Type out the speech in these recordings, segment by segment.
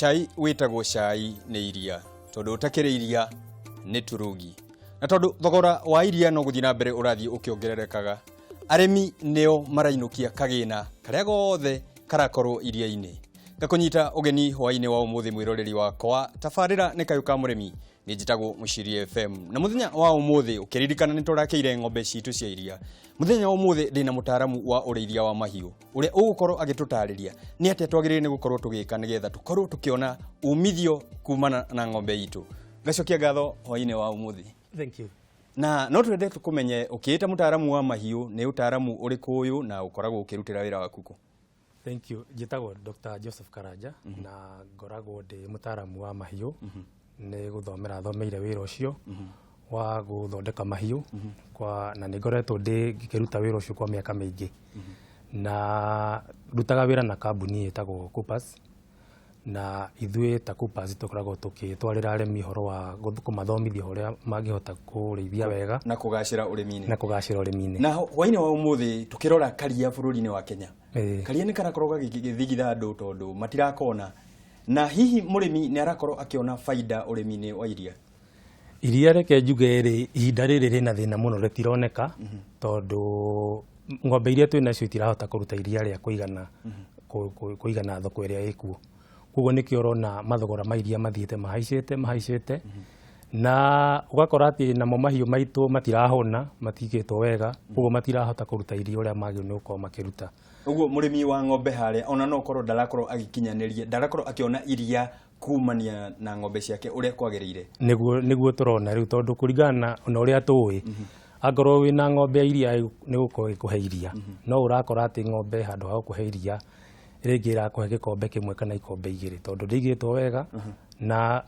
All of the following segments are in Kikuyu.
Cai wĩtagwo cai nĩ iria tondũ ũtakĩrĩ iria nĩ turungi, na tondũ thogora wa iria no gũthiĩ na mbere ũrathiĩ ũkĩongererekaga, arĩmi nĩo marainũkia kagĩna karĩa gothe karakorwo iria-inĩ. Ngakũnyita ũgeni hwaĩ-inĩ wa ũmũthĩ mwĩroreri wakwa, tabarĩra nĩ Kayũ ka Mũrĩmi. Nĩ njĩtagwo Mũciria FM, na mũthenya wa ũmũthĩ ũkĩririkana nĩ tũrakĩire ng'ombe citũ cia iria. Mũthenya wa ũmũthĩ ndĩna mũtaaramu wa ũrĩithia wa mahiũ ũrĩa ũgũkorwo agĩtũtarĩria nĩ atĩa twagĩrĩire nĩ gũkorwo tũgĩka nĩgetha tũkorwo tũkĩona umithio kumana na ng'ombe itũ. Ngacokia ngatho hwaĩ-inĩ wa ũmũthĩ. Thank you. Na no twende tũkũmenye ũkĩĩta mũtaaramu wa mahiũ nĩ ũtaaramu ũrĩkũ ũyũ na ũkoragwo ũkĩrutĩra wĩra waku kũ? Thank you. Njĩtagwo Dr. Joseph Karanja na ngoragwo ndĩ mũtaaramu wa mahiũ. Nĩ gũthomera thomeire wĩra ũcio wa gũthondeka mahiũ kwa, na nĩ ngoretwo ndĩ ngĩruta wĩra ũcio kwa mĩaka mĩingĩ. Na ndutaga wĩra na kambuni ĩtagwo Coopers, na ithuĩ ta Coopers tũkoragwo tũgĩtwarĩra arĩmi ũhoro wa kũmathomithia ũrĩa mangĩhota kũrĩithia wega na kũgacĩra ũrĩmi-inĩ. Na kũgacĩra ũrĩmi-inĩ. Na hwaĩ-inĩ wa ũmũthĩ tũkĩrora karia bũrũri-inĩ wa Kenya, karia nĩ karakorwo gagĩthigitha andũ tondũ matirakona, na hihi mũrĩmi nĩ arakorwo akĩona baida ũrĩmi-inĩ wa iria? Iria, reke njuge rĩ, ihinda rĩrĩ rĩna thĩna mũno, rĩtironeka tondũ ng'ombe iria twĩ nacio itirahota kũruta iria rĩa kũigana kũigana thoko ĩrĩa ĩkuo. Koguo nĩkĩo ũrona mathogora ma iria mathiĩte mahaicĩte mahaicĩte, na ũgakora atĩ namo mahiũ maitũ matirahũna, matigĩtwo wega, koguo matirahota kũruta iria ũrĩa magĩrĩirwo nĩ gũkorwo makĩruta. Ũguo mũrĩmi wa ng'ombe harĩa ona no ũkorwo ndarakorwo agĩkinyanĩria, ndarakorwo akĩona iria kumania na ng'ombe ciake ũrĩa kwagĩrĩire. Nĩguo tũrona rĩu, tondũ kũringana na ũrĩa tũĩ, angorwo wĩna ng'ombe ya iria nĩ gũkorwo ĩkũhe iria, no ũrakora atĩ ng'ombe handũ ha gũkũhe iria rĩngĩ ĩrakũhe gĩkombe kĩmwe kana ikombe igĩrĩ tondũ ndĩigĩtwo wega, na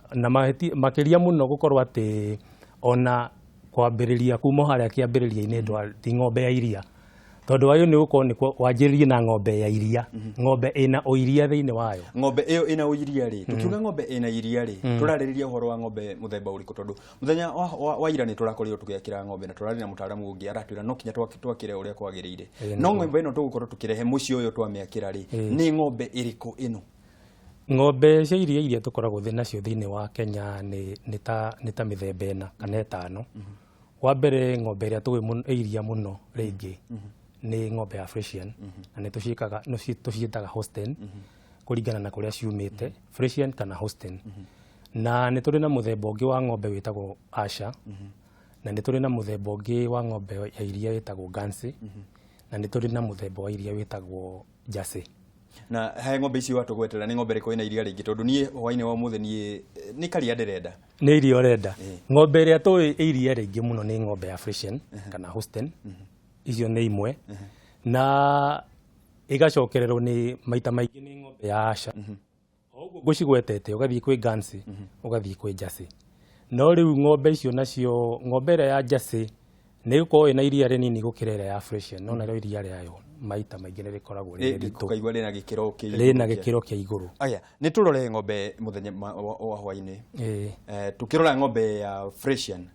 makĩria mũno gũkorwo atĩ ona kwambĩrĩria kuma harĩa kĩambĩrĩria-inĩ ti ng'ombe ya iria, tondũ wayo nĩ gũkorwo nĩ wanjĩrĩrie na ng'ombe ya iria, ng'ombe ĩna ũiria thĩinĩ wayo. Ng'ombe ĩyo ĩna ũiria rĩ, tukiuga ng'ombe ĩna iria rĩ, tũrarĩrĩria ũhoro wa ng'ombe mũthemba ũrĩkũ? Tondũ mũthenya wa ira nĩ tũrakorirwo tũgĩakĩra ng'ombe na tũrarĩ na mũtaaramu ũngĩ aratwĩra no kinya twakĩre ũrĩa kwagĩrĩire. No ng'ombe ĩno tũgũkorwo tũkĩrehe mũciĩ ũyũ twamĩakĩra rĩ, nĩ ng'ombe ĩrĩkũ ĩno? Ng'ombe cia iria iria tũkoragwo nacio thĩinĩ wa Kenya nĩ ta mĩthemba ĩna kana ĩtano. Wa mbere, ng'ombe ĩrĩa tũĩ iria mũno rĩngĩ nĩ ng'ombe ya Friesian, na nĩ tũciĩkaga tũciĩtaga Holstein kũringana na kũrĩa ciumĩte, Friesian kana Holstein. Na nĩ tũrĩ na mũthemba ũngĩ wa ng'ombe wĩtagwo Ayrshire, na nĩ tũrĩ na mũthemba ũngĩ wa ng'ombe ya iria wĩtagwo Guernsey, na nĩ tũrĩ na mũthemba wa iria wĩtagwo Jersey. Na he ng'ombe ici watũgwetera, nĩ ng'ombe ĩrĩkũ ĩna iria rĩingĩ? Tondũ niĩ hwaĩ-inĩ wa ũmũthĩ niĩ nĩ karia ndĩrenda. Nĩ iria ũrenda. Ng'ombe ĩrĩa tũĩ iria rĩingĩ mũno nĩ ng'ombe ya Friesian kana Holstein. Icio nĩ imwe, na ĩgacokererwo nĩ maita maingĩ nĩ ng'ombe ya Ayrshire. O ũguo ngũcigwetete, ũgathiĩ kwĩ Guernsey, ũgathiĩ kwĩ Jersey. No rĩu ng'ombe icio nacio, ng'ombe ĩrĩa ya Jersey nĩ ĩgũkorwo ĩna iria rĩnini gũkĩra ĩrĩa ya Friesian, no narĩo iria rĩayo maita maingĩ nĩ rĩkoragwo rĩ rĩritũ. Ũkaigua rĩna gĩkĩro kĩa igũrũ. Rĩna gĩkĩro kĩa igũrũ. Aya, nĩ tũrore ng'ombe mũthenya wa hwaĩ-inĩ. Tukĩrora ng'ombe ya Friesian,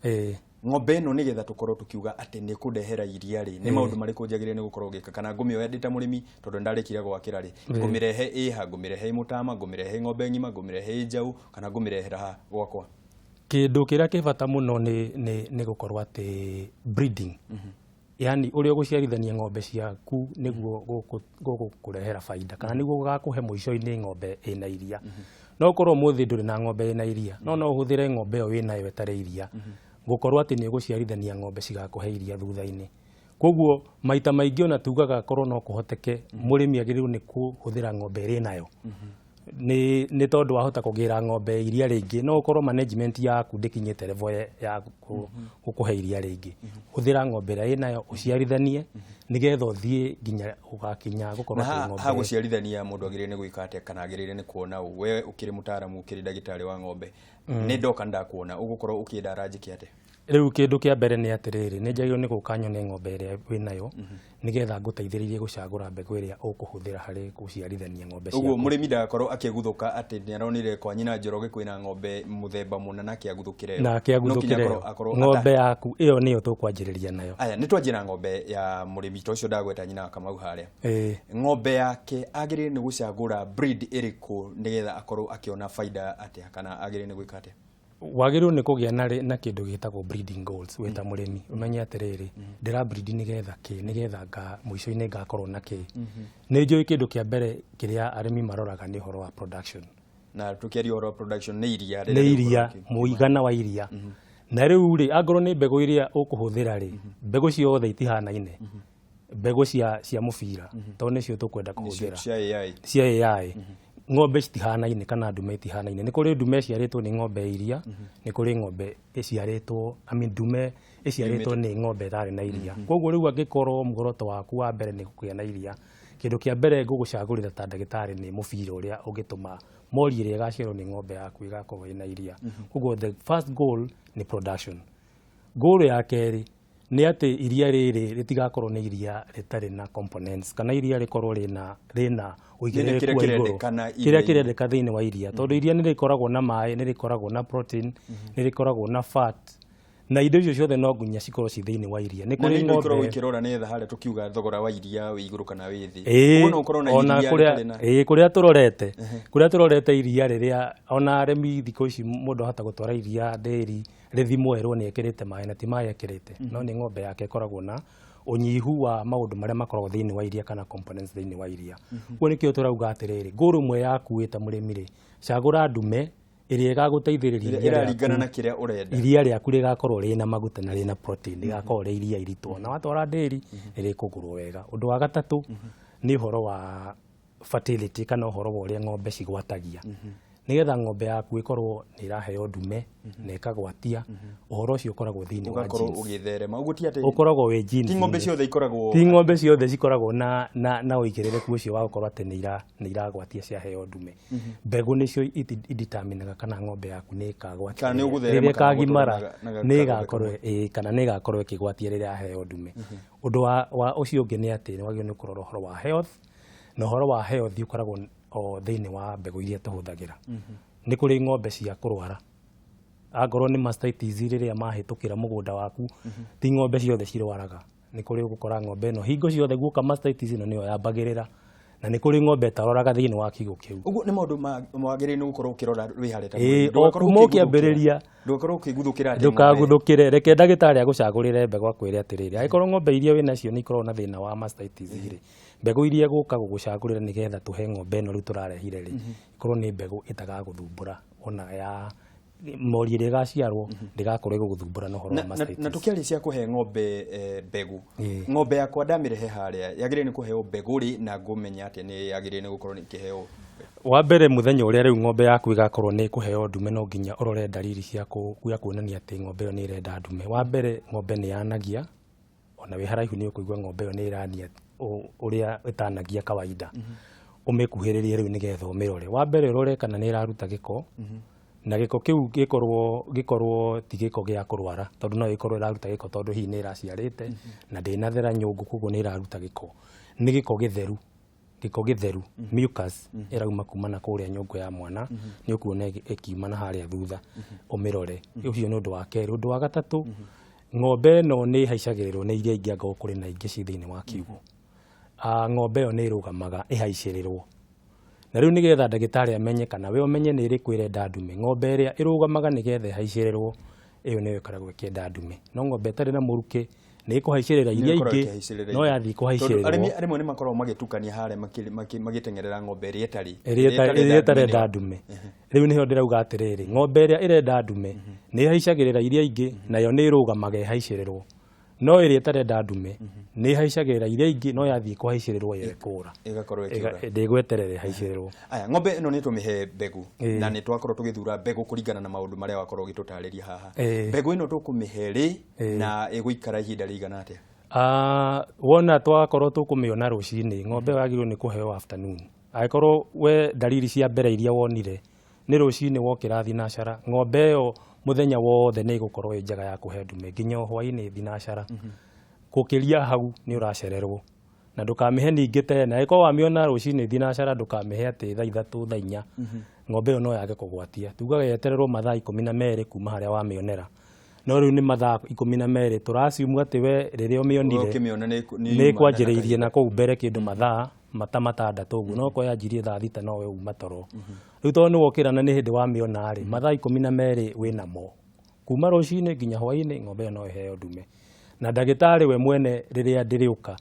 ng'ombe ĩno nĩgetha tũkorwo tũkiuga atĩ nĩ kũndehera iria rĩ, nĩ maũndũ marĩkũ njagĩrĩire nĩ gũkorwo ngĩka? Kana ngũmĩoya ndĩ ta mũrĩmi, tondũ nĩndarĩkire gwakĩra rĩ, ngũmĩrehe ĩha, ngũmĩrehe ĩ mũtama, ngũmĩrehe ĩ ng'ombe ng'ima, ngũmĩrehe ĩ njaũ, kana ngũmĩrehera ha gwakwa? Kĩndũ kĩrĩa kĩ bata mũno nĩ gũkorwo atĩ breeding, yani ũrĩa ũgũciarithania ng'ombe ciaku nĩguo gũgũkũrehera baida kana nĩguo gũgakũhe mũico-inĩ ng'ombe ĩna iria. No ũkorwo ũmũthĩ ndũrĩ na ng'ombe ĩna iria, no ũhũthĩre ng'ombe ĩyo wĩnayo ĩtarĩ iria gũkorwo atĩ nĩ ũgũciarithania ng'ombe cigakũhe iria thutha-inĩ. Koguo maita maingĩ ona tugaga korwo no kũhoteke, mũrĩmi agĩrĩirwo nĩ kũhũthĩra ng'ombe ĩrĩ nayo, nĩ tondũ wahota kũgĩra ng'ombe iria rĩingĩ, no ũkorwo management yaku ndĩkinyĩte level ya gũkũhe iria rĩingĩ. Hũthĩra ng'ombe ĩrĩa ĩnayo, ũciarithanie nĩgetha ũthiĩ nginya ũgakinya gũkorwo Na ha, ha gũciarithania mũndũ agĩrĩire nĩ gwĩka atĩa, kana agĩrĩire nĩ kuona ũ? We ũkĩrĩ mũtaaramu, ũkĩrĩ ndagĩtarĩ wa ng'ombe, nĩ ndoka ndakuona, ũgũkorwo ũkĩndara njĩke atĩa? Rĩu kĩndũ kĩa mbere nĩ atĩrĩrĩ, nĩ njagĩrĩirwo nĩ gũka nyone ng'ombe ĩrĩa wĩnayo, nĩgetha ngũteithĩrĩrie gũcagũra mbegũ ĩrĩa ũkũhũthĩra harĩ gũciarithania ng'ombe Ũguo ciaku. Mũrĩmi ndagakorwo akĩguthũka atĩ nĩ aronire kwa nyina Njoroge kwĩna ng'ombe mũthemba mũna na akĩaguthũkĩre ĩyo. Na No nginya akĩaguthũkĩre akorwo ĩyo. Ng'ombe yaku ĩyo nĩyo tũkwanjĩrĩria nayo. Aya, nĩ twanjie na ng'ombe ya mũrĩmi ta ũcio ndagweta nyina wa Kamau harĩa. Ng'ombe yake agĩrĩire nĩ gũcagũra breed ĩrĩkũ nĩgetha akorwo akĩona baida atĩa, kana agĩrĩire nĩ gwĩka atĩa? Wagĩrĩirwo nĩ kũgĩa na kĩndũ gĩtagwo breeding goals wĩ ta mũrĩmi. Ũmenye atĩrĩrĩ, ndĩra breed nĩgetha kĩ, nĩgetha nga mũico-inĩ ngakorwo na kĩ. Nĩ njũĩ kĩndũ kĩa mbere kĩrĩa arĩmi maroraga nĩ ũhoro wa production. Na tũkĩaria ũhoro wa production, nĩ iria rĩrĩa Nĩ rĩgũkorwo iria, mũigana wa iria. Na rĩu rĩ, angorwo nĩ mbegũ iria ũkũhũthĩra rĩ, mbegũ ciothe itihanaine. Mbegũ cia mũbira, tondũ nĩcio tũkwenda kũhũthĩra. Cia AI. Cia AI. Ng'ombe citihanaine kana ndume itihanaine. Nĩ kũrĩ ndume ĩciarĩtwo nĩ ng'ombe ya iria, nĩ kũrĩ ng'ombe ĩciarĩtwo, I mean, ndume ĩciarĩtwo nĩ ng'ombe ĩtarĩ na iria. Koguo rĩu angĩkorwo muoroto waku wa mbere nĩ kũgĩa na iria, kĩndũ kĩa mbere ngũgũcagũrĩra ta ndagĩtarĩ nĩ mũbira ũrĩa ũngĩtũma mori ĩrĩa ĩgaciarwo nĩ ng'ombe yaku ĩgakorwo ĩna iria. Koguo the first goal nĩ production. Goal ya kerĩ nĩ atĩ iria rĩrĩ rĩtigakorwo nĩ iria rĩtarĩ na components, kana iria rĩkorwo rĩna ũigĩrĩrĩku kĩrĩa wa igũrũ. Kĩrendekana kĩrĩa iria-inĩ. Kĩrendeka thĩinĩ wa iria, tondũ iria nĩ rĩkoragwo na maĩ, nĩ rĩkoragwo na protein, nĩ rĩkoragwo na fat, na indo icio ciothe no nginya cikorwo ci thĩinĩ wa iria. Nĩ Na nĩ kũrĩ indo ikoragwo ng'ombe ikĩrora nĩgetha harĩa tũkiuga thogora wa iria wĩ igũrũ kana wĩ thĩ. Ũguo no ũkorwo na ona iria kũrĩa rĩtarĩ na ĩĩ, kũrĩa tũrorete iria rĩrĩa ona arĩmi thikũ ici mũndũ ahota gũtwara iria ndĩri rĩthimwo erwo nĩ ekĩrĩte maĩ, na ti maĩ ekĩrĩte, no nĩ ng'ombe yake ĩkoragwo na ũnyihu wa maũndũ marĩa makoragwo thĩinĩ wa iria kana components thĩinĩ wa iria. Ũguo nĩkĩo tũrauga atĩrĩrĩ, goal ĩmwe yaku wĩ ta mũrĩmi rĩ, cagũra ndume ĩrĩa ĩgagũteithĩrĩria ĩrĩa iria ĩraringana rĩaku na kĩrĩa ũrenda. Iria rĩaku rĩgakorwo rĩna maguta na rĩna protein, rĩgakorwo rĩ iria iritũ, na watwara ndĩri nĩ rĩkũgũrwo wega. Ũndũ wa gatatũ nĩ ũhoro wa fertility, kana ũhoro wa ũrĩa ng'ombe cigwatagia. Nĩgetha ng'ombe yaku ĩkorwo nĩ ĩraheo ndume na ĩkagwatia, ũhoro ũcio ũkoragwo thĩinĩ wa Ũgakorwo genes. ũgĩtherema. Ũguo ti atĩ Ũkoragwo wĩ genes ti ng'ombe -inĩ. ciothe ikoragwo Ti ng'ombe ciothe cikoragwo na ũigĩrĩrĩku ũcio wa gũkorwo atĩ nĩ iragwatia ciaheo ndume. Mbegũ nĩcio ideterminaga kana ng'ombe yaku nĩ ĩkagwatia Kana nĩ ũgũtherema rĩrĩa kana ĩkagimara, ũgũtũra na nĩ ĩgakorwo ĩĩ, kana nĩ ĩgakorwo ĩkĩgwatia rĩrĩa yaheo ndume. Ũndũ wa ũcio ũngĩ nĩ atĩ nĩ wagĩrĩirwo nĩ kũrora ũhoro wa health, na ũhoro wa health ũkoragwo o thĩinĩ wa mbegũ iria tũhũthagĩra. Nĩ kũrĩ ng'ombe cia kũrwara, angorwo nĩ mastitis rĩrĩa mahĩtũkĩra mũgũnda waku. Ti ng'ombe ciothe cirwaraga. Nĩ kũrĩ ũgũkora ng'ombe ĩno hingo ciothe guoka mastitis ĩno nĩyo yambagĩrĩra, na nĩ kũrĩ ng'ombe ĩtaroraga thĩinĩ wa kiugũ kĩu. Ũguo nĩ maũndũ wagĩrĩirwo nĩ gũkorwo ũkĩrora wĩ harĩa ta Ĩĩ, mũrĩmi. o Ndũgakorwo kuma ũkĩguthũkĩra. ũkĩambĩrĩria. Ndũgakorwo ũkĩguthũkĩra atĩ ng'ombe Ndũkaguthũkĩre, reke ndagĩtarĩ agũcagũrĩre mbegũ, akwĩre atĩrĩrĩ, angĩkorwo ng'ombe iria wĩ nacio nĩ ikoragwo na thĩna wa mastitis rĩ, mbegũ iria gũka gũgũcagũrĩra nĩgetha tũhe ng'ombe ĩno rĩu tũrarehire rĩ, ikorwo nĩ mbegũ ĩtagagũthumbũra, ona ya mori ĩrĩa ĩgaciarwo ndĩgakorwo ĩgũgũthumbũra na ũhoro wa mastitis. Na tũkĩaria cia kũhe ng'ombe mbegũ, ng'ombe yakwa ndamĩrehe harĩa yagĩrĩire nĩ kũheo mbegũ rĩ, na ngũmenya atĩa nĩ yagĩrĩire nĩ gũkorwo ĩkĩheo? Wa mbere, mũthenya ũrĩa rĩu ng'ombe yaku ĩgakorwo nĩ ĩkũheo ndume, no nginya ũrore ndariri cia kuonania atĩ ng'ombe ĩyo nĩ ĩrenda ndume. Wa mbere, ng'ombe nĩ yanagia, ona wĩ haraihu nĩ ũkũigua ng'ombe ĩyo nĩ ĩrania ũrĩa ĩtanagia kawaida. Ũmĩkuhĩrĩrie rĩu nĩgetha ũmĩrore. Wa mbere, ũrore kana nĩ ĩraruta gĩko, na gĩko kĩu gĩkorwo ti gĩko gĩa kũrwara, tondũ no ĩkorwo ĩraruta gĩko tondũ hihi nĩ ĩraciarĩte na ndĩnathera nyũngũ, koguo nĩ ĩraruta gĩko. Nĩ gĩko gĩtheru, gĩko gĩtheru, mucus ĩrauma kuma na kũrĩa nyũngũ ya mwana, nĩ ũkuona ĩkiuma na harĩa thutha. Ũmĩrore. Ũcio nĩ ũndũ wa kerĩ. Ũndũ wa gatatũ, ng'ombe ĩno nĩ ĩhaicagĩrĩrwo nĩ iria ingĩ angorwo kũrĩ na ingĩ ci thĩinĩ wa kiugũ. Ng'ombe ĩyo nĩ ĩrũgamaga ĩhaicĩrĩrwo, na rĩu nĩgetha ndagĩtarĩ amenye kana we ũmenye nĩ ĩrĩkũ ĩrenda ndume. Ng'ombe ĩrĩa ĩrũgamaga nĩgetha ĩhaicĩrĩrwo, ĩyo nĩyo ĩkoragwo ĩkĩenda ndume. No ng'ombe ĩtarĩ na mũrukĩ nĩ ĩkũhaicĩrĩra iria Nĩ ĩkoragwo ingĩ, ĩkĩhaicĩrĩra no ingĩ. yathiĩ Tondũ kũhaicĩrĩrwo arĩmi rĩmwe nĩ makoragwo magĩtukania harĩa magĩteng'erera ng'ombe ĩrĩa ĩtarĩ ĩrĩa ĩrĩa ĩtarenda ndume. Rĩu nĩho ndĩrauga atĩrĩrĩ, ng'ombe ĩrĩa ĩrenda ndume nĩ ĩhaicagĩrĩra iria ingĩ, nayo nĩ ĩrũgamaga ĩhaicĩrĩrwo. No ĩrĩa ĩtarenda ndume nĩ ĩhaicagĩrĩra iria ingĩ, no yathiĩ kũhaicĩrĩrwo yo ĩkũra. Ĩgakorwo ĩkĩũra. Ndĩgweterera ĩhaicĩrĩrwo. Aya, ng'ombe ĩno nĩ tũmĩhe mbegũ, na nĩ twakorwo tũgĩthura mbegũ kũringana na maũndũ marĩa wakorwo ũgĩtũtarĩria haha. Mbegũ ĩno tũkũmĩhe rĩ, na ĩgũikara ihinda rĩigana atĩa? Wona twakorwo tũkũmĩona rũcinĩ, ng'ombe ĩyo yagĩrĩirwo nĩ kũheo afternoon. Angĩkorwo we ndariri cia mbere iria wonire nĩ rũcinĩ wokĩra thinacara, ng'ombe ĩyo Mũthenya wothe nĩ ĩgũkorwo ĩ njega ya kũhe ndume nginya o hwaĩ-inĩ thinacara. Gũkĩria hau nĩ ũracererwo, na ndũkamĩhe ningĩ tene. Angĩkorwo wamĩona rũcinĩ thinacara, ndũkamĩhe atĩ thaa 3, thaa 4, ng'ombe ĩyo no yage kũgwatia. Tugaga yetererwo mathaa 12 kuma harĩa wamĩonera, no rĩu nĩ mathaa 12 tũraciumu atĩ we rĩrĩa ũmĩonire ũkĩmĩona nĩ nĩ kwanjĩrĩirie na kũu mbere kĩndũ mathaa mata 6 ũguo, no korwo yanjirie thaa 6 no we uma toro rĩu, tondũ nĩ wokĩra na nĩ hĩndĩ wamĩona rĩ, mathaa 12 wĩnamo kuma rũcinĩ nginya hwaĩ-inĩ, ng'ombe ĩyo no ĩheo ndume. Na ndagĩtarĩ we mwene rĩrĩa ndĩrĩũka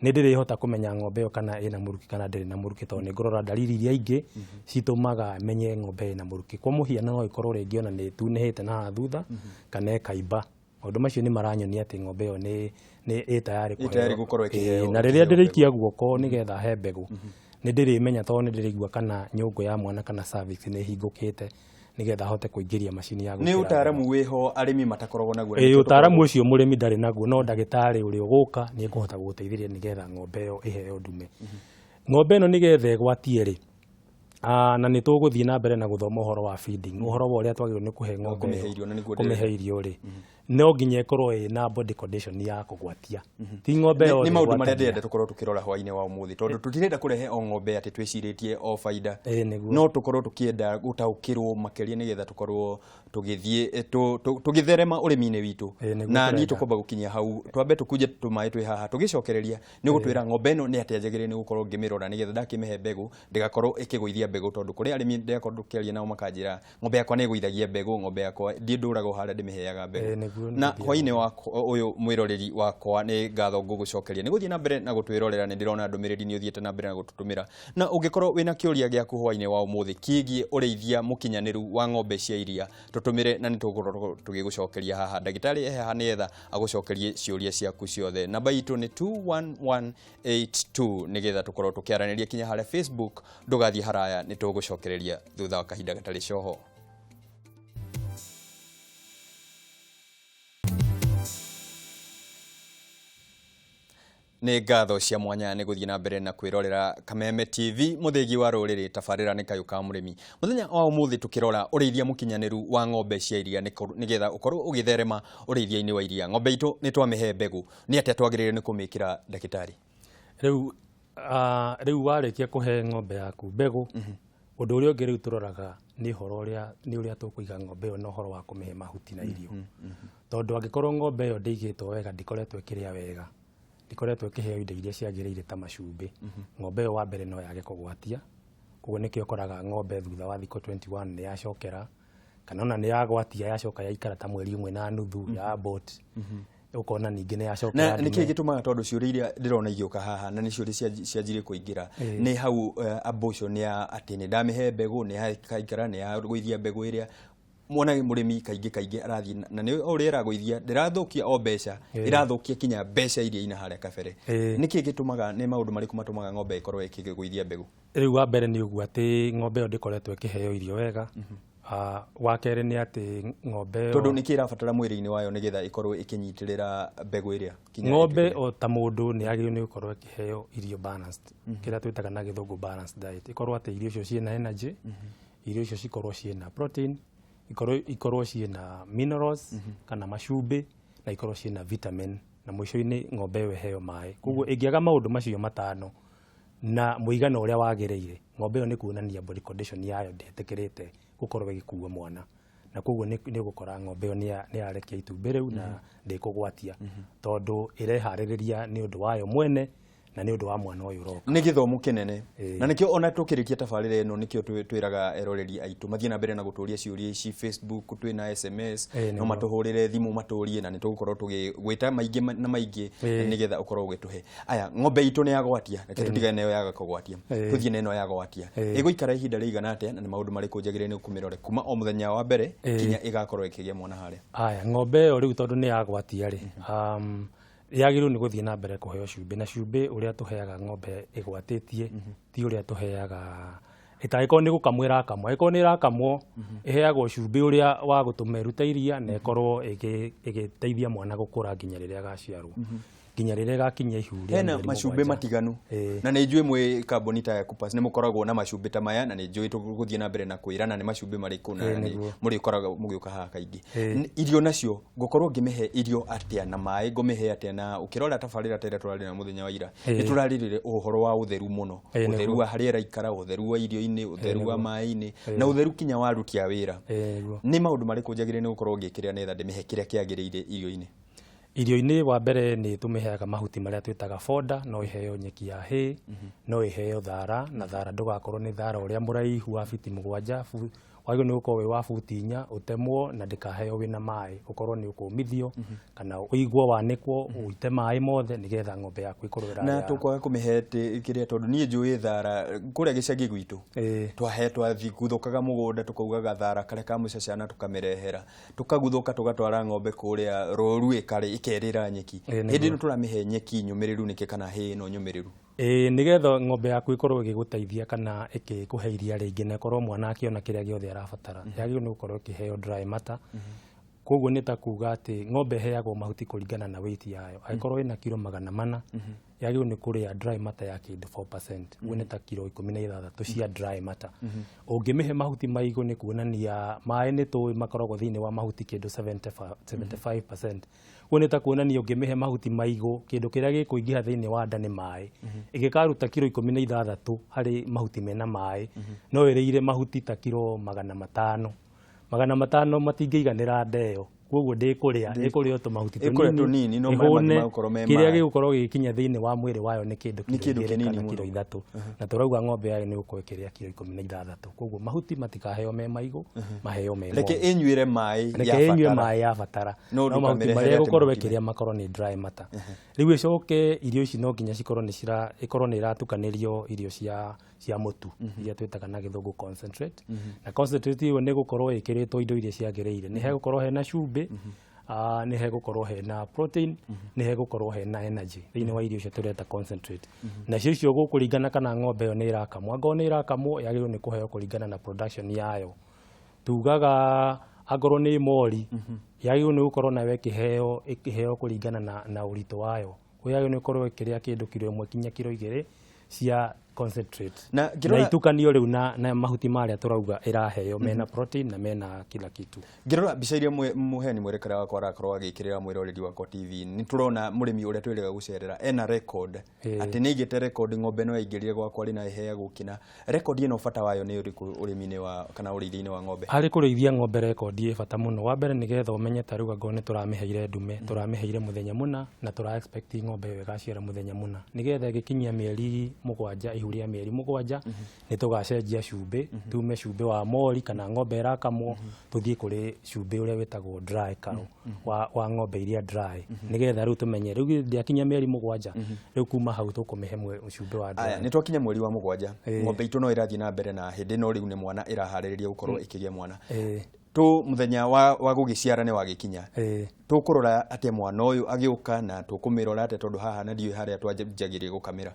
nĩ ndĩrĩhota kũmenya ng'ombe ĩyo kana ĩna mũrukĩ kana ndĩrĩ na mũrukĩ, tondũ nĩ ngũrora ndariri iria ingĩ citũmaga menye ng'ombe ĩna mũrukĩ. Kwa mũhiano, no ĩkorwo rĩngĩ ona nĩ ĩtunĩhĩte na haha thutha kana ĩkaimba. Maũndũ macio nĩ maranyonia atĩ ng'ombe ĩyo nĩ ĩ tayarĩ Ĩ tayarĩ gũkorwo ĩkĩheo Ĩĩ, na rĩrĩa ĩkĩheo. Ndĩrĩikia guoko nĩgetha he mbegũ, nĩ ndĩrĩmenya tondũ nĩ ndĩrĩigua kana nyũngũ ya mwana kana cervix nĩ ĩhingũkĩte, nĩgetha ahote kũingĩria macini ya Nĩ gwĩkĩra. ũtaaramu wĩho arĩmi matakoragwo naguo. Ĩĩ, ũtaaramu ũcio mũrĩmi ndarĩ naguo, no ndagĩtarĩ ũrĩa ũgũka nĩ ekũhota gũgũteithĩrĩria nĩgetha ng'ombe ĩyo ĩheo ndume. Ng'ombe ĩno nĩgetha ĩgwatie rĩ, na nĩ tũgũthiĩ na mbere na gũthoma ũhoro wa feeding, ũhoro wa ũrĩa twagĩrĩirwo nĩ kũhe ng'ombe Kũmĩhe ĩyo, irio, na nĩguo kũmĩhe irio rĩ, no nginya ĩkorwo ĩna body condition ya kũgwatia, ti ng'ombe Nĩ yothe nĩ maũndũ marĩa ĩgwatagia. ndĩrenda tũkorwo tũkĩrora hwaĩ-inĩ wa ũmũthĩ, tondũ tũtirenda kũrehe o ng'ombe atĩ twĩcirĩtie o baida. Ĩĩ, nĩguo. No tũkorwo tũkĩenda gũtaũkĩrwo makĩria nĩgetha tũkorwo tũgĩthiĩ tũgĩtherema ũrĩmi-inĩ witũ. Ĩĩ, nĩguo Na niĩ tũrenda. tũkwamba gũkinyia hau, twambe tũkunje tũmaĩ twĩ haha, tũgĩcokereria nĩ ũgũtwĩra ng'ombe ĩno nĩ atĩa njagĩrĩire nĩ gũkorwo ngĩmĩrora nĩgetha ndakĩmĩhe mbegũ ndĩgakorwo ĩkĩgũithia mbegũ, tondũ kũrĩ arĩmi ndĩrakorwo tũkĩaria nao makanjĩra ng'ombe yakwa nĩ ĩgũithagia mbegũ, ng'ombe yakwa ndiĩ ndũraga o harĩa ndĩmĩheaga mbegũ. Ĩĩ, nĩguo. Na nĩguo. Hwaĩ-inĩ wakwa ũyũ, mwĩroreri wakwa, nĩ ngatho ngũgũcokeria nĩ gũthiĩ na mbere na gũtwĩrorera. Nĩ ndĩrona ndũmĩrĩri nĩ ũthiĩte na mbere na gũtũtũmĩra, na ũngĩkorwo wĩna kĩũria gĩaku hwaĩ-inĩ wa ũmũthĩ kĩgiĩ ũrĩithia mũkinyanĩru wa ng'ombe cia iria, tũtũmĩre na nĩ tũgũkorwo tũgĩgũcokeria haha. Ndagĩtarĩ e haha nĩgetha agũcokerie ciũria ciaku ciothe. Namba itũ nĩ 21182 nĩgetha tũkorwo tũkĩaranĩria kinya harĩa Facebook. Ndũgathiĩ haraya, nĩ tũgũcokereria thutha wa kahinda gatarĩ coho. Nĩ ngatho cia mwanya nĩ gũthiĩ na mbere na kwĩrorera Kameme TV, mũthĩgi wa rũrĩrĩ. Tabarĩra nĩ Kayũ ka Mũrĩmi. Mũthenya wa ũmũthĩ tũkĩrora ũrĩithia mũkinyanĩru wa ng'ombe cia iria nĩgetha ũkorwo ũgĩtherema ũrĩithia-inĩ wa iria. Ng'ombe itũ nĩ twamĩhe mbegũ, nĩ atĩa twagĩrĩire nĩ kũmĩkĩra, ndagĩtarĩ? Rĩu warĩkia kũhe ng'ombe yaku mbegũ, ũndũ ũrĩa ũngĩ rĩu tũroraga nĩ ũhoro ũrĩa nĩ ũrĩa tũkũiga ng'ombe ĩyo na ũhoro wa kũmĩhe mahuti na irio, tondũ angĩkorwo ng'ombe ĩyo ndĩigĩtwo wega, ndĩkoretwo ĩkĩrĩa wega, ndĩkoretwo ĩkĩheo indo iria ciagĩrĩire ta macumbĩ, ng'ombe ĩyo wa mbere no yage kũgwatia. Koguo nĩkĩo ũkoraga ng'ombe thutha wa thikũ 21 nĩ yacokera, kana ona nĩ yagwatia yacoka yaikara ta mweri 1.5 ya abort, ũkona ningĩ nĩ yacokera Na nĩ kĩĩ ndume. gĩtũmaga? Tondũ ciũria iria ndĩrona igĩũka haha na nĩ ciũria cianjirie kũingĩra nĩ hau abortion ya atĩ nĩ ndamĩhe mbegũ, nĩ yakaikara, nĩ yagũithia mbegũ ĩrĩa mwana mũrĩmi kaingĩ kaingĩ arathiĩ na nĩ o ũrĩa ĩragũithia, ndĩrathũkia o mbeca, ĩrathũkia kinya mbeca iria ina harĩa kabere. Nĩ kĩĩ gĩtũmaga, nĩ maũndũ marĩkũ matũmaga ng'ombe ĩkorwo ĩkĩgũithia mbegũ? Rĩu wa mbere nĩ ũguo atĩ ng'ombe ĩyo ndĩkoretwo ĩkĩheo irio wega. Wa kerĩ nĩ atĩ ng'ombe ĩyo Tondũ nĩ kĩĩ ĩrabatara mwĩrĩ-inĩ wayo nĩgetha ĩkorwo ĩkĩnyitĩrĩra mbegũ ĩrĩa kinya Ng'ombe o ta mũndũ nĩ yagĩrĩirwo nĩ gũkorwo ĩkĩheo irio balanced, kĩrĩa twĩtaga na gĩthũngũ balanced diet. Ĩkorwo atĩ irio icio ciĩna energy, irio icio cikorwo ciĩna protein, ikorwo ciĩna minerals kana macumbĩ, na ikorwo ciĩna vitamin, na mũico-inĩ ng'ombe ĩyo ĩheo maĩ. Koguo ĩngĩaga maũndũ macio matano na mũigana ũrĩa wagĩrĩire, ng'ombe ĩyo nĩ kuonania body condition yayo ndĩtĩkĩrĩte gũkorwo ĩgĩkua mwana, na koguo nĩ ũgũkora ng'ombe ĩyo nĩ yarekia itumbĩ rĩu na ndĩkũgwatia, tondũ ĩreharĩrĩria nĩ ũndũ wayo mwene na nĩ ũndũ wa mwana ũyũ ũroka. Nĩ gĩthomo kĩnene. Ĩĩ. Na nĩkĩo ona tũkĩrĩkia tabarĩra ĩno, nĩkĩo twĩraga eroreri aitũ mathiĩ na mbere na gũtũria ciũria ici Facebook, twĩna SMS, no matũhũrĩre thimũ matũrie, na nĩ tũgũkorwo tũgĩgwĩta maingĩ na maingĩ nĩgetha ũkorwo ũgĩtũhe aya. Ng'ombe itũ nĩ yagwatia, reke tũtigane nayo yaga kũgwatia, tũthiĩ na ĩno yagwatia. Ĩgũikara ihinda rĩigana atĩa, na nĩ maũndũ marĩkũ njagĩrĩire nĩ kũmĩrore kuma o mũthenya wa mbere kinya ĩgakorwo ĩkĩgĩa mwana harĩa? Aya, ng'ombe ĩyo rĩu tondũ nĩ yagwatia rĩ, yagĩrĩirwo nĩ gũthiĩ na mbere kũheo cumbĩ, na cumbĩ ũrĩa tũheaga ng'ombe ĩgwatĩtie ti ũrĩa tũheaga ĩtangĩkorwo nĩ gũkamwo ĩrakamwo. Angĩkorwo nĩ ĩrakamwo, ĩheagwo cumbĩ ũrĩa wa gũtũma ĩrute iria na ĩkorwo ĩgĩteithia mwana gũkũra nginya rĩrĩa agaciarwo. Nginya rĩrĩa ĩgakinyia ihu rĩa Hena mĩeri macumbĩ 7. Matiganu. Ĩĩ. Na nĩ njũĩ mwĩ kambuni ta ya Coopers nĩ mũkoragwo na macumbĩ ta maya, na nĩ njũĩ tũgũthiĩ na mbere na kwĩrana nĩ macumbĩ marĩkũ na Ĩĩ, nĩ nĩguo. mũrĩkoraga mũgĩũka haha kaingĩ. Ĩĩ. Irio nacio ngũkorwo ngĩmĩhe irio atĩa na maĩ ngũmĩhe atĩa? Na ũkĩrora tabarĩra ta ĩrĩa tũrarĩ na mũthenya wa ira, Ĩĩ. nĩ tũrarĩrĩre ũhoro wa ũtheru mũno, Ĩĩ, ũtheru nĩguo. wa harĩa ĩraikara, ũtheru wa irio-inĩ, ũtheru wa maĩ-inĩ, Ĩĩ. na ũtheru kinya wa aruti a wĩra. Ĩĩ, nĩguo. Nĩ maũndũ marĩkũ njagĩrĩire nĩ gũkorwo ngĩkĩrĩra nĩgetha ndĩmĩhe kĩrĩa kĩagĩrĩire irio-inĩ? Irio-inĩ, wa mbere nĩ tũmĩheaga mahuti marĩa twĩtaga fodder. No ĩheo nyeki ya hay, no ĩheo thara, na thara ndũgakorwo nĩ thara ũrĩa mũraihu wa biti 7, wagĩrĩirwo nĩ gũkorwo wĩ wa buti 4, ũtemwo, na ndĩkaheo wĩna maĩ, ũkorwo nĩ ũkũmithio kana ũigwo wanĩkwo ũite maĩ mothe nĩgetha ng'ombe yaku ĩkorwo Na ĩrarĩa. Tũkwaga kũmĩhe kĩrĩa, tondũ niĩ njũĩ thara kũrĩa gĩcagi gwitũ, twahe twathiguthũkaga mũgũnda, tũkaugaga thara karĩa ka mũcacana, tũkamĩrehera, tũkaguthũka, tũgatwara ng'ombe kũrĩa rũru ĩkarĩ ĩkerĩra nyeki. Ĩĩ, Hĩndĩ ĩno tũramĩhe nyeki nyũmĩrĩru nĩkĩ kana hĩ ĩno nyũmĩrĩru? Ĩĩ, nĩgetha ng'ombe yaku ĩkorwo ĩgĩgũteithia kana ĩgĩkũhe iria rĩingĩ na ĩkorwo mwana akĩona kĩrĩa gĩothe arabatara, yagĩrĩirwo nĩ gũkorwo ĩkĩheo dry matter. Koguo nĩ ta kuga atĩ ng'ombe ĩheagwo mahuti kũringana na weight yayo. Angĩkorwo ĩna kiro 400, yagĩrĩirwo nĩ kũrĩa dry matter ya kĩndũ 4%, ũguo nĩ ta kiro 16 cia dry matter. Ũngĩmĩhe mahuti maigũ, nĩ kuonania maĩ nĩ tũĩ makoragwo thĩinĩ wa mahuti kĩndũ 75, 75%. Ũguo nĩ ta kuonania ũngĩmĩhe mahuti maigũ, kĩndũ kĩrĩa gĩkũingĩha thĩinĩ wa nda nĩ maĩ. Ĩngĩkaruta kiro 16 harĩ mahuti mena maĩ, no ĩrĩire mahuti ta kiro 500. 500 matingĩiganĩra nda ĩyo, koguo ndĩkũrĩa, ĩkũrĩa o tũmahuti Ĩkũrĩa tũnini, no marĩa mangĩ ĩhũne. magũkorwo me Kĩrĩa maĩ. gĩgũkorwo gĩgĩkinya thĩinĩ wa mwĩrĩ wayo nĩ kĩndũ Nĩ kiro kĩndũ 2 kĩnini kana mũno. kiro 3, na tũrauga ng'ombe yayo nĩ gũkorwo ĩkĩrĩa kiro 16. Koguo mahuti matikaheo me maigũ, maheo me Reke momũ. ĩnyuĩre maĩ Reke ĩnyue yabatara. maĩ yabatara, No no mahuti ndũkamĩrehere marĩa atĩ ĩgũkorwo mahuti ĩkĩrĩa makorwo nĩ dry matter. Rĩu ĩcoke irio ici no nginya cikorwo nĩ cira ĩkorwo nĩ ĩratukanĩrio irio cia mũtu iria twĩtaga na gĩthũngũ concentrate. Na concentrate ĩyo nĩ gũkorwo ĩkĩrĩtwo indo iria ciagĩrĩire. Nĩ hegũkorwo hena cumbĩ, nĩ hegũkorwo hena protein, nĩ hegũkorwo hena energy thĩinĩ wa irio icio tũreta concentrate. Nacio icio gũkũringana kana ng'ombe ĩyo nĩ ĩrakamwo. Angorwo nĩ ĩrakamwo, yagĩrĩirwo nĩ kũheo kũringana na production yayo. Tugaga angorwo nĩ mori, yagĩrĩirwo nĩ gũkorwo nayo ĩkĩheo kũringana na ũritũ wayo. Koguo yagĩrĩirwo nĩ gũkorwo ĩkĩrĩa kĩndũ kiro 1 kinya kiro 2 cia concentrate, Na na itukanio rĩu na mahuti marĩa tũrauga ĩraheo mena protein na mena kila kitu. Ngĩrora mbica iria mũheani mwerekera wakwa arakorwo agĩkĩrĩra mwĩroreri wakwa TV, nĩ tũrona mũrĩmi ũrĩa twĩrĩga gũcerera ena record, atĩ nĩ aigĩte record ng'ombe no yaingĩrire gwakwa rĩ na ĩheagwo kĩna. Record ĩno bata wayo nĩ ũrĩkũ ũrĩmi-inĩ wa kana ũrĩithia-inĩ wa ng'ombe? Harĩ kũrĩithia ng'ombe, rekondi ĩ bata mũno. Wa mbere nĩgetha ũmenye ta rĩu angorwo nĩ tũramĩheire ndume, tũramĩheire mũthenya mũna na tũra expect ng'ombe ĩyo ĩgaciara mũthenya mũna, nĩgetha ĩgĩkinyia mĩeri 7, ihu rĩa mĩeri 7, nĩ tũgacenjia cumbĩ, tume cumbĩ wa mori kana ng'ombe ĩrakamwo, tũthiĩ kũrĩ cumbĩ ũrĩa wĩtagwo dry cow, wa ng'ombe iria dry, nĩgetha rĩu tũmenye rĩu ndĩakinyia mĩeri 7, rĩu kuma hau tũkũmĩhe cumbĩ wa dry. Aya, nĩ twakinya mweri wa 7, ng'ombe itũ no ĩrathiĩ na mbere, na hĩndĩ ĩno rĩu nĩ mwana ĩraharĩrĩria gũkorwo ĩkĩgĩa mwana. Tu mũthenya wa gũgĩciara nĩ wagĩkinya. Tũkũrora atĩa mwana ũyũ agĩũka, na tũkũmĩrora atĩa, tondũ haha na ndiũĩ harĩa twanjagĩrie gũkamĩra?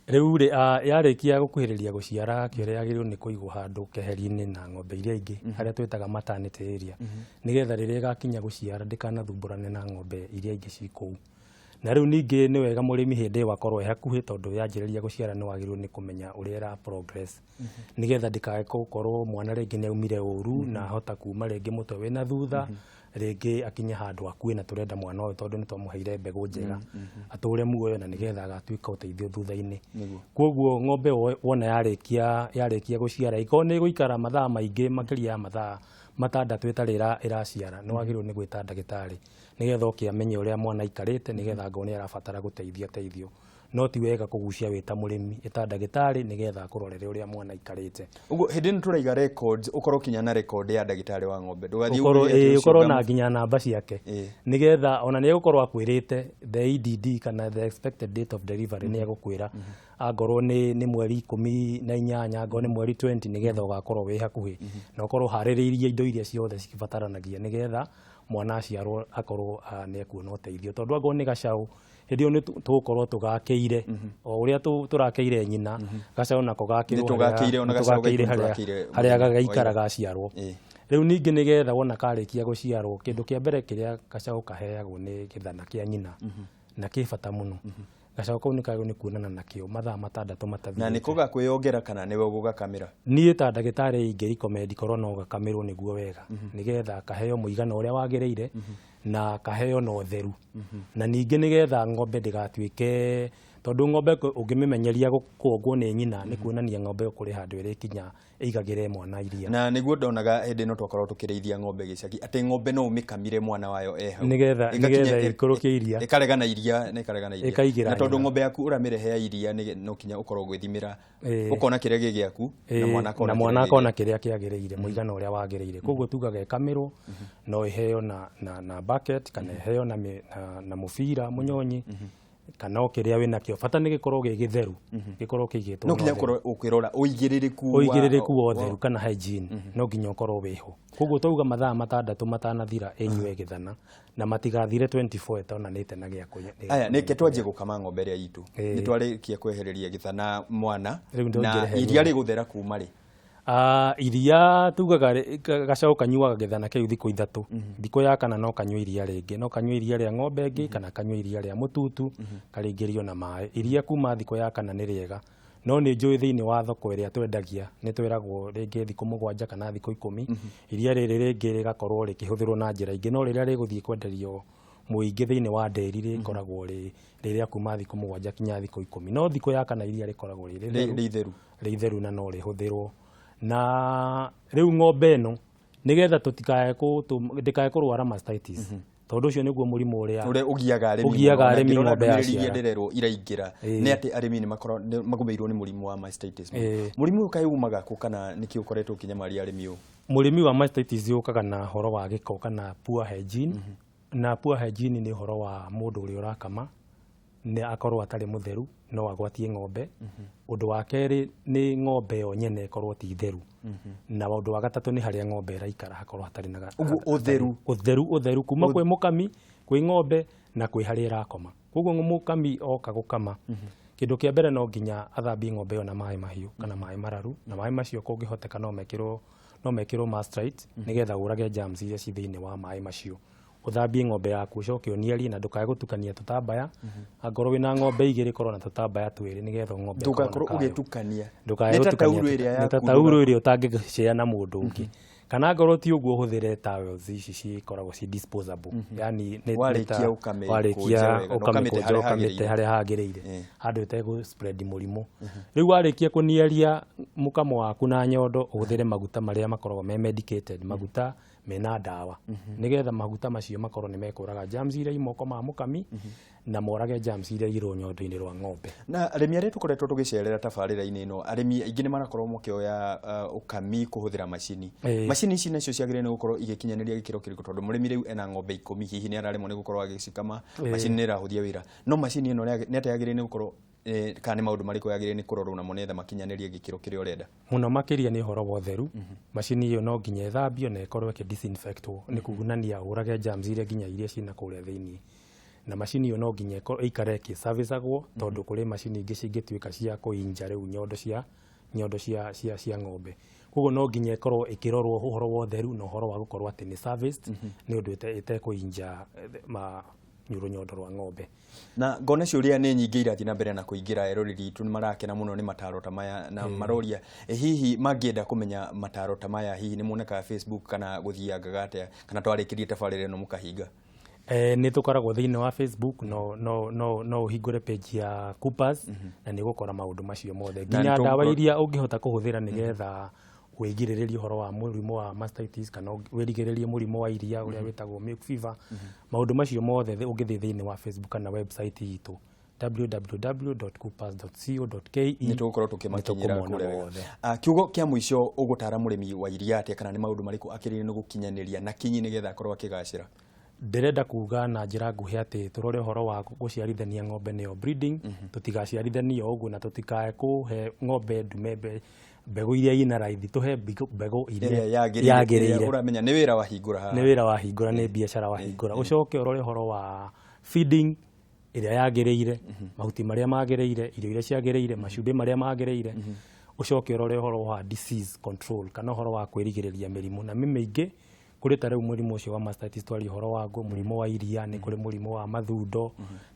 Rĩu rĩ, yarĩkia gũkuhĩrĩria gũciara, kĩrĩa yagĩrĩirwo nĩ kũigwo handũ keheri-inĩ na ng'ombe iria ingĩ, harĩa twĩtaga maternity area, nĩgetha rĩrĩa ĩgakinya gũciara ndĩkanathumbũrane na ng'ombe iria ingĩ ci kũu. Na rĩu ningĩ nĩ wega mũrĩmi hĩndĩ ĩyo akorwo e hakuhĩ, tondũ yanjĩrĩria gũciara nĩ wagĩrĩirwo nĩ kũmenya ũrĩa ĩra progress, nĩgetha ndĩkae gũkorwo mwana rĩngĩ nĩ aumire ũru na ahota kuma rĩngĩ mũtwe wĩna thutha, rĩngĩ akinye handũ akue, na tũrenda mwana ũyũ, tondũ nĩ twamũheire mbegũ njega, atũre muoyo na nĩgetha agatuĩka ũteithio thutha-inĩ. Koguo ng'ombe wona yarĩkia gũciara, ĩkorwo nĩ ĩgũikara mathaa maingĩ makĩria ya mathaa 6 ĩtarĩ ĩraciara, nĩ wagĩrĩirwo nĩ gwĩta ndagĩtarĩ nĩgetha oke amenye ũrĩa mwana aikarĩte, nĩgetha angorwo nĩ arabatara gũteithio ateithio. No ti wega kũgucia wĩ ta mũrĩmi, ĩta ndagĩtarĩ nĩgetha akũrorere ũrĩa mwana aikarĩte. Ũguo hĩndĩ ĩno tũraiga records, ũkorwo kinya na record ya ndagĩtarĩ wa ng'ombe, ndũgathiĩ ũkorwo uge atĩ ũcio ũkorwo na nginya namba ciake, nĩgetha ona nĩ egũkorwo akwĩrĩte the EDD kana the expected date of delivery. Nĩ egũkwĩra angorwo nĩ mweri 18, angorwo nĩ mweri 20, nĩgetha ũgakorwo wĩ hakuhĩ na ũkorwo ũharĩrĩirie indo iria ciothe cibataranagia, nĩgetha mwana aciarwo akorwo nĩ ekuona ũteithio. Tondũ angorwo nĩ gacaũ, hĩndĩ ĩyo nĩ tũgũkorwo tũgakĩire o ũrĩa tũrakĩire nyina, gacaũ nako gakĩrwo Nĩ tũgakĩire ona harĩa- gacaũ nĩ tũgakĩire gaitũ nĩ harĩa tũrakĩire harĩa mũthenya gagaikara wa ira. gaciarwo. Rĩu ningĩ nĩgetha wona karĩkia gũciarwo, kĩndũ kĩa mbere kĩrĩa gacaũ kaheagwo nĩ gĩthana kĩa nyina. Na kĩ bata mũno, gacaũ kau nĩ kagĩrĩirwo nĩ kuonana nakĩo mathaa 6 Na matathirĩte. Nĩko gakwĩyongera kana nĩwe ũgũgakamĩra? Niĩ ta ndagĩtarĩ ingĩ recommend korwo no gakamĩrwo nĩguo wega, nĩgetha kaheo mũigana ũrĩa wagĩrĩire na kaheo na ũtheru, na ningĩ nĩgetha ng'ombe ndĩgatuĩke, tondũ ng'ombe ũngĩmĩmenyeria kuongwo nĩ nyina, nĩ kuonania ng'ombe ĩyo kũrĩ handũ ĩrĩkinya ĩigagĩre mwana iria. Na nĩguo ndonaga hĩndĩ ĩno twakorwo tũkĩrĩithia ng'ombe gĩcagi, atĩ ng'ombe no ũmĩkamire mwana wayo e hau. Nĩgetha Ĩgakinya- nĩgetha ĩikũrũkie iria. Ĩkarega na iria na ĩkarega na iria. Ĩkaigĩra Na tondũ nyina. ng'ombe yaku ũramĩrehea iria no kinya ũkorwo ũgĩthimĩra, Ĩĩ. ũkona kĩrĩa gĩ gĩaku na mwana akona na kĩrĩa mwana gĩ akona kĩrĩa kĩagĩrĩire, mũigana ũrĩa wagĩrĩire. Koguo tugaga ĩkamĩrwo, no ĩheo na bucket kana ĩheo na mũbira mũnyonyi kana o kĩrĩa wĩnakĩo, bata nĩ gĩkorwo gĩ gĩtheru, gĩkorwo kĩigĩtwo No na kinya ũtheru. ũkorwo ũkĩrora ũigĩrĩrĩku wa- Ũigĩrĩrĩku wa ũtheru kana hygiene no nginya ũkorwo wĩho. Koguo twauga mathaa 6 matanathira ĩnyue gĩthana, na matigathire 24 ĩtonanĩte na gĩa kũnyua. Aya, nĩke twanjie gũkama ng'ombe ĩrĩa itũ. Ĩĩ. Nĩ twarĩkia kwehereria gĩthana mwana Rĩu na ndũngĩrehe iria rĩgũthera kuma rĩ? Ah, iria tugaga gacaũ kanyuaga gĩthana kĩu thikũ 3. Thikũ ya kana no kanyue iria rĩngĩ, no kanyue iria rĩa ng'ombe ĩngĩ kana kanyue iria rĩa mũtutu karĩngĩrio na maĩ. Iria kuma thikũ ya kana nĩ rĩega, no nĩ njũĩ thĩinĩ wa thoko ĩrĩa twendagia nĩ twĩragwo rĩngĩ thikũ 7 kana thikũ 10. Iria rĩrĩ rĩngĩ rĩgakorwo rĩkĩhũthĩrwo na njĩra ingĩ, no rĩrĩa rĩgũthiĩ kwenderio mũingĩ thĩinĩ wa ndĩri rĩkoragwo rĩ rĩrĩa kuma thikũ 7 kinya thikũ 10. No thikũ ya kana iria rĩkoragwo rĩ rĩtheru, Rĩ itheru. Rĩ itheru na no rĩhũthĩrwo. Na rĩu ng'ombe ĩno, nĩgetha tũtikae ndĩkae kũrwara mastitis, tondũ ũcio nĩguo mũrimũ ũrĩa ũrĩa ũgiaga arĩmi ũgiaga mũno. Na arĩmi ngĩrora ng'ombe ndũmĩrĩri iria yaciara. ndĩrerwo iraingĩra nĩ atĩ arĩmi nĩ magũmĩirwo nĩ mũrimũ wa mastitis. Mũrimũ ũyũ kaĩ umaga kũ, kana nĩkĩ ũkoretwo ũkĩnyamaria arĩmi ũũ? Mũrĩmi wa mastitis yũkaga na ũhoro wa gĩko kana poor hygiene. Na poor hygiene nĩ ũhoro wa mũndũ ũrĩa ũrakama nĩ akorwo atarĩ mũtheru, no agwatie ng'ombe. Ũndũ wa kerĩ nĩ ng'ombe yo nyene ĩkorwo ti theru, na ũndũ wa gatatũ nĩ harĩa ng'ombe ĩraikara hakorwo hatarĩ na Ũguo ũtheru. Ũtheru, ũtheru kuma kwĩ mũkami, kwĩ ng'ombe na kwĩ harĩa ĩrakoma. Koguo mũkami oka gũkama, kĩndũ kĩa mbere no nginya athambie ng'ombe ĩyo na maĩ mahiũ kana maĩ mararu, na maĩ macio kũngĩhoteka no mekĩrwo Mastrite, nĩgetha ũrage germs iria ci thĩinĩ wa maĩ macio. Ũthambie ng'ombe yaku, ũcoke ũniarie, na ndũkae gũtukania tũtambaya. Angorwo wĩna ng'ombe igĩrĩ, korwo na tũtambaya twĩrĩ, nĩgetha ng'ombe ĩkorwo na Ndũgakorwo kayo. ũgĩtukania. Ndũkae Nĩ ta gũtukania taurũ ĩrĩa nĩ ta yaku. taurũ ĩrĩa ũtangĩcea na mũndũ ũngĩ. Kana ngorwo ti ũguo, ũhũthĩre towels ici cikoragwo ci disposable, yani nĩ Warĩkia ũkamĩkũnja warĩkia wega, na ũkamĩte ũkamĩkũnja, harĩa ũkamĩte hagĩrĩire. Harĩa hagĩrĩire, handũ ĩtegũ spread mũrimũ. Rĩu warĩkia kũniaria mũkamo waku na nyondo, ũhũthĩre maguta marĩa makoragwo me medicated, maguta mena ndawa, nĩgetha maguta macio makorwo nĩ mekũraga germs iria i moko ma mũkami na morage germs iria irĩ rũnyondo-inĩ rwa ng'ombe. Na arĩmi arĩa tũkoretwo tũgĩcerera tabarĩra-inĩ ĩno, arĩmi aingĩ nĩ marakorwo makĩoya ũkami kũhũthĩra macini. Macini ici nacio ciagĩrĩire nĩ gũkorwo igĩkinyanĩria gĩkĩro kĩrĩkũ? Tondũ mũrĩmi rĩu ena ng'ombe 10, hihi nĩ araremwo nĩ gũkorwo agĩcikama, macini nĩ ĩrahũthia wĩra, no macini ĩno nĩ atĩa yagĩrĩire nĩ gũkorwo kana nĩ maũndũ marĩkũ yagĩrĩire nĩ kũrorwo namo nĩgetha makinyanĩrie gĩkĩro kĩrĩa ũrenda? Mũno makĩria nĩ ũhoro wa ũtheru. Macini ĩyo no nginya ĩthambio na ĩkorwo ĩkĩ disinfectwo, nĩ kugunania ũrage germs iria nginya iria ciĩna kũrĩa thĩinĩ. Na macini ĩyo no nginya ĩikare ĩkĩ-servicagwo, tondũ kũrĩ macini ingĩ cingĩtuĩka cia kũinja rĩu nyondo cia ng'ombe. Koguo no nginya ĩkorwo ĩkĩrorwo ũhoro wa ũtheru na ũhoro wa gũkorwo atĩ nĩ serviced, nĩ ũndũ ĩtekũinja ma rũnyondo rwa ng'ombe. Na ngona ciũria nĩ nyingĩ irathiĩ na mbere na kũingĩra. Eroreri itũ nĩ marakena mũno nĩ mataro ta maya na maroria hihi mangĩenda kũmenya mataro ta maya, hihi nĩ monekaga Facebook kana gũthiangaga atĩa, kana twarĩkĩrie tabarĩra ĩno mũkahinga? Nĩ tũkoragwo thĩinĩ wa Facebook, no ũhingũre page ya Coopers na nĩ ũgũkora maũndũ macio mothe, nginya nĩ ndawa iria ũngĩhota kũhũthĩra nĩgetha wĩgirĩrĩrie ũhoro wa mũrimũ wa mastitis kana wĩrigĩrĩrie mũrimũ wa iria ũrĩa wĩtagwo milk fever. Maũndũ macio mothe ũngĩthiĩ thĩinĩ wa Facebook kana website itũ www.coopers.co.ke, Nĩ tũgũkorwo tũkĩmakinyĩra nĩ tũkũmona kũrĩa wega. mothe. Ah, kiugo kĩa mũico, ũgũtara mũrĩmi wa iria atĩa, kana nĩ maũndũ marĩkũ akĩrĩire nĩ gũkinyanĩria na kinyi nĩgetha akorwo akĩgacĩra? Ndĩrenda kuga na njĩra nguhĩ atĩ tũrore ũhoro wa gũciarithania ng'ombe, nĩyo breeding. Tũtigaciarithanie o ũguo na tũtikae kũhe ng'ombe ndume mbegũ iria ina raithi, tũhe mbegũ iria ĩrĩa yagĩrĩire, ĩrĩa yagĩrĩire. Ũramenya nĩ wĩra wahingũra haha. Nĩ wĩra wahingũra, nĩ biacara wahingũra. Ũcoke ũrore ũhoro wa feeding ĩrĩa yagĩrĩire, mahuti marĩa magĩrĩire, irio iria ciagĩrĩire, macumbĩ marĩa magĩrĩire. Ũcoke ũrore ũhoro wa disease control kana ũhoro wa kwĩrigĩrĩria mĩrimũ, na mĩingĩ Kũrĩ ta rĩu mũrimũ ũcio wa mastitis twaria ũhoro waguo, mũrimũ wa iria, nĩ kũrĩ mũrimũ wa mathundo,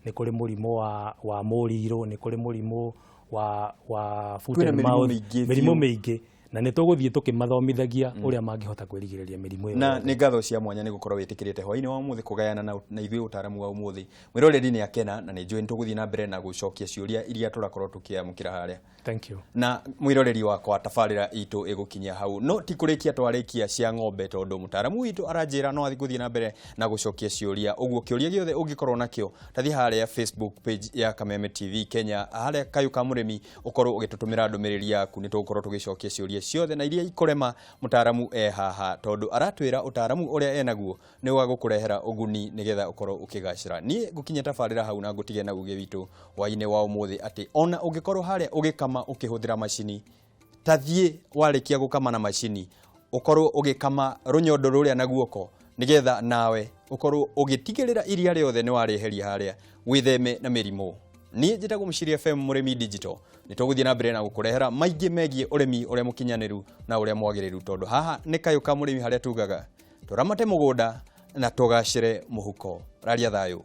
nĩ kũrĩ mũrimũ wa mũrirũ, nĩ kũrĩ mũrimũ wa foot Kwĩna and mĩrimũ mouth, mĩingĩ mĩrimũ biũ. Mĩingĩ, na nĩ tũgũthiĩ tũkĩmathomithagia ũrĩa mangĩhota kwĩrigĩrĩria mĩrimũ ĩyo Na yothe. nĩ ngatho cia mwanya nĩ gũkorwo wĩtĩkĩrĩte hwainĩ wa ũmũthĩ kũgayana na ithuĩ ũtaaramu wa ũmũthĩ. Mwĩroreri nĩ akena na nĩ njũĩ nĩ tũgũthiĩ na mbere na gũcokia ciũria iria tũrakorwo tũkĩamũkĩra harĩa. Thank you. Na mwĩroreri wakwa, tabarĩra itũ ĩgũkinyia hau, no ti kũrĩkia twarĩkia cia ng'ombe, tondũ mũtaaramu witũ aranjĩra no athiĩ gũthiĩ na mbere na gũcokia ciũria. Ũguo kĩũria gĩothe ũngĩkorwo nakĩo, tathiĩ harĩa Facebook page ya Kameme TV Kenya, harĩa Kayũ ka Mũrĩmi, ũkorwo ũgĩtũtũmĩra ndũmĩrĩri yaku. Nĩ tũgũkorwo tũgĩcokia ciũria ciothe, na iria ikũrema, mũtaaramu e haha, tondũ aratwĩra ũtaaramu ũrĩa enaguo nĩ wa gũkũrehera ũguni nĩgetha ũkorwo ũkĩgacĩra. Niĩ ngũkinyia tabarĩra hau na ngũtige na uge witũ hwainĩ wa ũmũthĩ atĩ ona ũngĩkorwo harĩa ũgĩkama ũkĩhũthĩra macini, tathiĩ warĩkia gũkama na macini, ũkorwo ũgĩkama rũnyondo rũrĩa na guoko, nĩgetha nawe ũkorwo ũgĩtigĩrĩra iria rĩothe nĩ warĩeheria harĩa, wĩtheme na mĩrimũ. Niĩ njĩtagwo Mũciri FM Mũrĩmi Digital. Nĩ tũgũthiĩ na mbere na gũkũrehera maingĩ megiĩ ũrĩmi ũrĩa mũkinyanĩru na ũrĩa mwagĩrĩru, tondũ haha nĩ Kayũ ka Mũrĩmi, harĩa tugaga tũramate mũgũnda na tũgacĩre mũhuko. Raria thayũ.